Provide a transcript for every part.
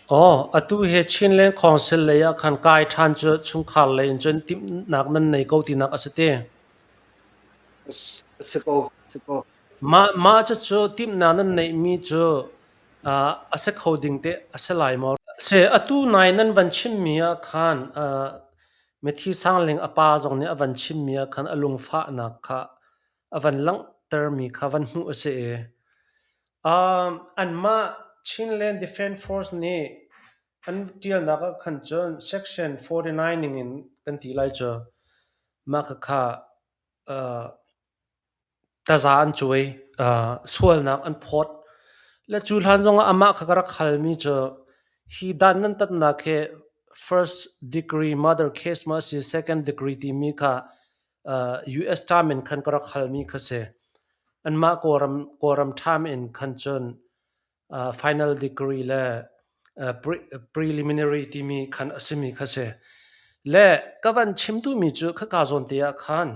Aw, atu hi Chinland Council lei ah khan kai ṭhan cu chungkhar lei in cun timhnak nan nei ko tinak a si te. Si ko, si ko. Mah cucu timhnak nan neihmi cu a si kho ding teh a si lai maw? Si, atu nai nan van chimmi ah khan mithi Sangling a pa zong nih a van chimmi ah khan a lungfahnak kha a van langhtermi kha van hmuh a si i anmah Chinland Defence Force nih an ṭialnak ah khan cun Section 49 ningin kan ti lai cu mah khakha taza an cuai, sualnak an phawt. Le cu hlan zongah amah kha ka rak halmi cu hi dan nan tatnak hi first degree murder case maw a si second degree timi kha US term in khan ka rak halmi kha si. Anmah Kawlram term in khan cun final degree le preliminary timi khan a simi kha si. Le ka van chim duhmi cu khaka zawn te ah khan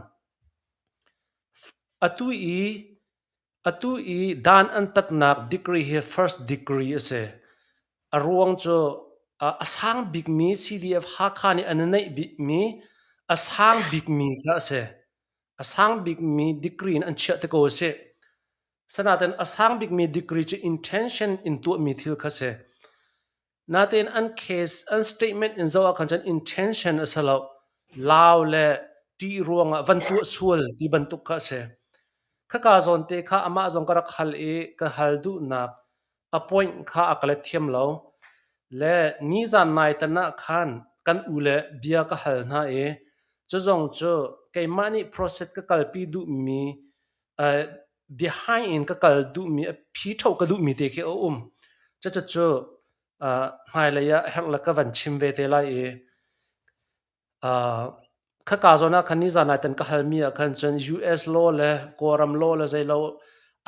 Atu i dan an tatnak degree hi first degree a si. A ruang cu a sang bikmi CDF Hakha nih an i neih bikmi a sang bikmi kha a si. A sang bikmi degree in an chiah te ko a si. Sanaten a sang bikmi degree cu intention in tuahmi thil kha si. Natein an case, an statement in zoh ahkhan cun intention a si lo. Lau le ṭih ruangah van tuah sual ti bantuk kha a si. Khaka zawn te kha amah zong ka rak hal i ka hal duhnak a point kha a ka let thiam lo. Le nizan nai tan ah khan kan u le bia ka hal hna i cu zong cu keimah nih process ka kalpi duhmi behind in ka kal duhmi a phi ṭho ka duhmi te khi a um. Cucu hmailei ah herh le ka van chim ve te lai i khaka zawn ah khan nizan ah tan ka halmi ah khan cun US law le Kawlram law le zei lo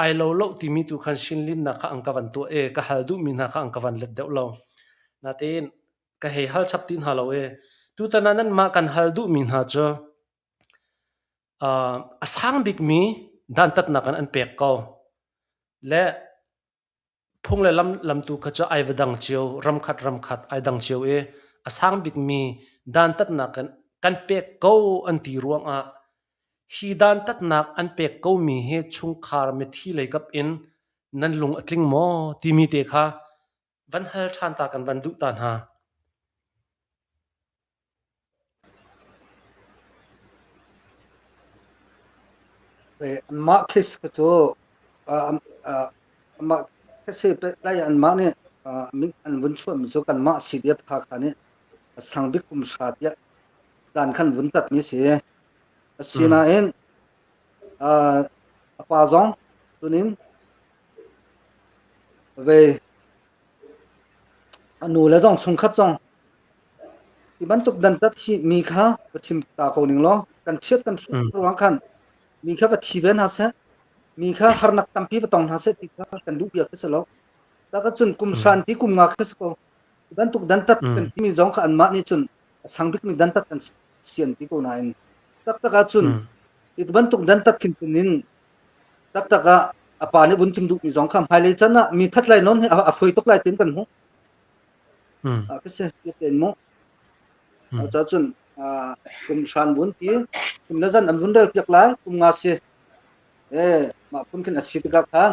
ai lo lo timi tu khan shinlinnak kha an ka van tuah i ka hal duhmi hna kha an ka van let deuh lo. Natein ka hei hal chap ti hna lo i tutan ah nanmah kan hal duhmi hna cu A sang bikmi dantatnak in an pek ko. Le phung le lam tu kha cu ai va dang cio, ramkhat ramkhat ai dang cio i a sang bikmi dantatnak in kan pek ko an ti ruangah hi dantatnak an pek komi hi chungkhar mithi leikap in nan lung a tling maw timi te kha van hal ṭhan ta kan van duh ta hna. Anmah case kha cu anmah case pehtlai anmah nih an vun chuahmi cu kanmah CDF Hakha nih a sang bik kum hra tiah dan khan vun tatmi a si. Asinain a pa zong tunin ve a nu le zong chungkhat zong Hi bantuk dantat hi mi kha va chim ta ko ning law kan chiat kan hruh ruang khan mi kha va thi ve hna seh, mi kha harnak tampi va tong hna seh ti kha kan duh bia khi si lo. Tak cun kum san ti kum nga khi si ko. Hi bantuk dantat kan timi zong kha anmah nih cun a sang bikmi dantat kan si an ti ko nain taktak ahcun hi bantuk dantat khin tun in taktak ah a pa nih vun chim duhmi zong kha hmailei chan ah mi that lai non hi a foi tuk lai tin kan hmuh. Ka si tein mu. Cun kum hran vun ti kum le zan an vun rel piak lai kum nga si. E mah phun khin a si tikah khan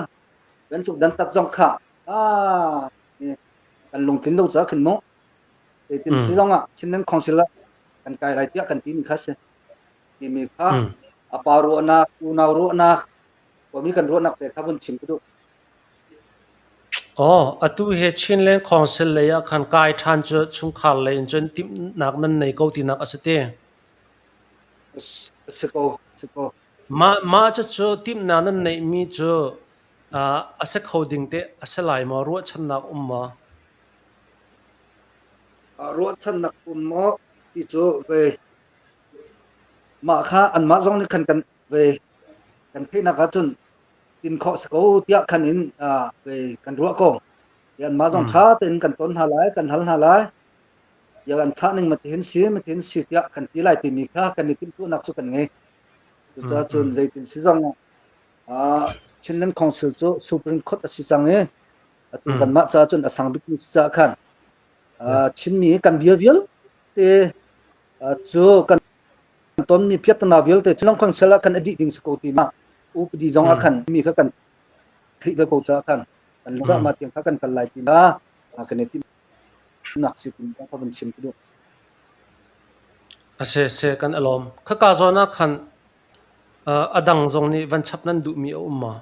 bantuk dantat zong kha ah kan lungtlin lo ca khin mu. Tin si zong ah Chinland Council ah kan kai lai tiah kan timi kha si. Timi kha a pa ruahnak, unau ruahnak, khuami kan ruahnak te kha vun chim ka duh. Aw, atu hi Chinland Council lei ah khan kai ṭhan cu chungkhar lei in cun timhnak nan nei ko tinak a si te. A si ko, si ko. Mah cucu timhnak nan neihmi cu a si kho ding teh a si lai maw? Ruahchannak um maw? Ruahchannak um maw ti cu ve mah kha anmah zong nih khan kan ve kan theihnak ahcun tin khawh si ko tiah khan in kan ruah ko. Anmah zong ṭha tein kan ton hna lai, kan hal hna lai. Ya an chah ning matihin si, matihin si tiah kan ti lai timi kha kan i timhtuahnak cu kan ngei. Cucaah cun zeitin si zong ah Chinland Council cu Supreme Court a si cang i atu kanmah caah cun a sang bikmi si caah khan. Chinmi kan bia vialte cu kan tonmi piahtana vialte cu lungkhang sal ah khan a dih ding si ko ti ma upadi zong ah khan mi kha kan theih ve ko caah khan kan lungcah ma tiang kha kan kal lai ti ma kan i timhnak si ti kha van chim ka duh. A se se kan alawm. Khaka zawn ah khan a dang zong nih van chap nan duhmi a um ma?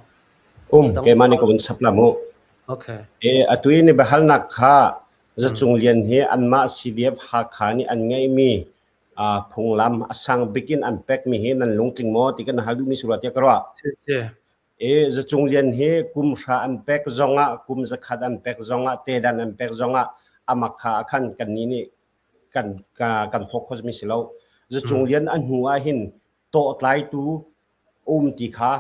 Um, keimah nih ka vun chap la mu. Okay. E atu i ni biahalnak kha Zacung Lian hi anmah CDF Hakha nih an ngeihmi phunglam a sang bik in an pekmi hi nan lungtling maw ti kan hal duhmi si rua tiah ka ruah. E Zacung Lian hi kum hra an pek zongah kum zakhat an pek zongah tedan an pek zongah amak kha khan kan ni nih kan kan thawk kho mi si lo. Zacung Lian a hnu ah hin tawhtlaitu um ti kha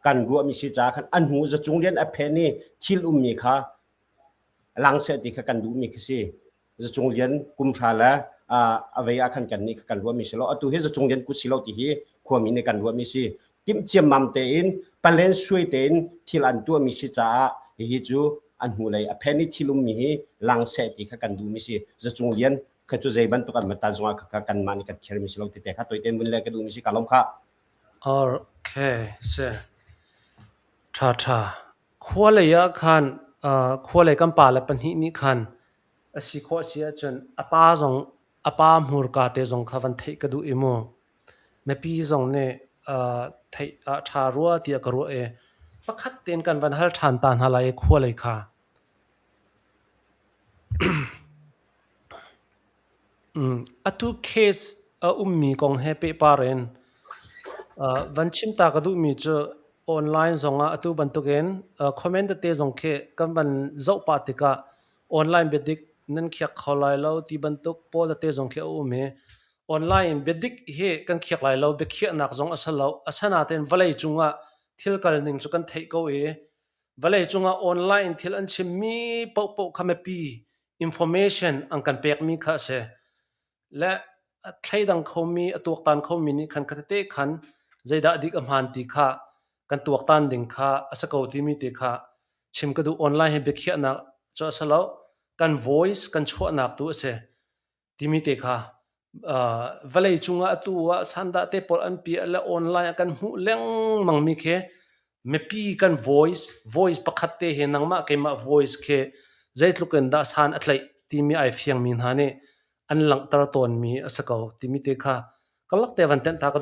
kan ruahmi si caah khan a hnu Zacung Lian a phen i thil ummi kha lang seh ti kha kan duhmi khi si. Zacung Lian kum hra le a vei ah khan kan nih kan ruahmi si lo. Atu hi Zacung Lian kut si lo ti hi khuami nih kan ruahmi si. Timh ciammam tein palen suai tein thil an tuahmi si caah hihi cu an hnulei a phen i thil ummi hi lang seh ti kha kan duhmi si. Zacung Lian kha cu zei bantuk an matan zongah kha kanmah nih kan khermi si lo ti te kha toiten vun le ka duhmi si ka lawm kha. Okay, si. Ṭha ṭha. Khua lei ah khan khua lei kan pale pahnih nih khan a si khawh si ahcun a pa zong a pa hmurka te zong kha van theih ka duh i mu. Mipi zong nih theih ah ṭha rua tiah ka ruah i pakhat tein kan van hal ṭhan ta hna lai i khua lei kha. Atu case a ummi kong he pehpar in van chim ta ka duhmi cu online zongah atu bantukin comment tete zong khi kan van zoh pah tikah online biadik nan khiak kho lai lo ti bantuk pawl tete zong khi a um i online in biadik hi kan khiak lai lo biakhiahnak zong a si lo. Asinain vawlei cungah thil kal ning cu kan theih ko i vawlei cungah online in thil an chimmi paohpaoh kha mipi information an kan pekmi kha a si. Le a thleidang khomi, a tuaktan khomi nih khan khatete khan zeidah dik a hmaan ti kha kan tuaktan ding kha a si ko timi te kha chim ka duh. Online hi biakhiahnak cu a si lo. Kan voice kan chuahnak tu a si. Timi te kha vawlei cungah atu ah sandah te pawl an piah le online ah kan hmuh lengmang mi khi mipi kan voice voice pakhat te hi nangmah keimah voice khi zeitluk in dah san a tlaih timi ai fiangmi hna nih an langhter tawnmi a si ko timi te kha ka lak te van tenh ta ka duh.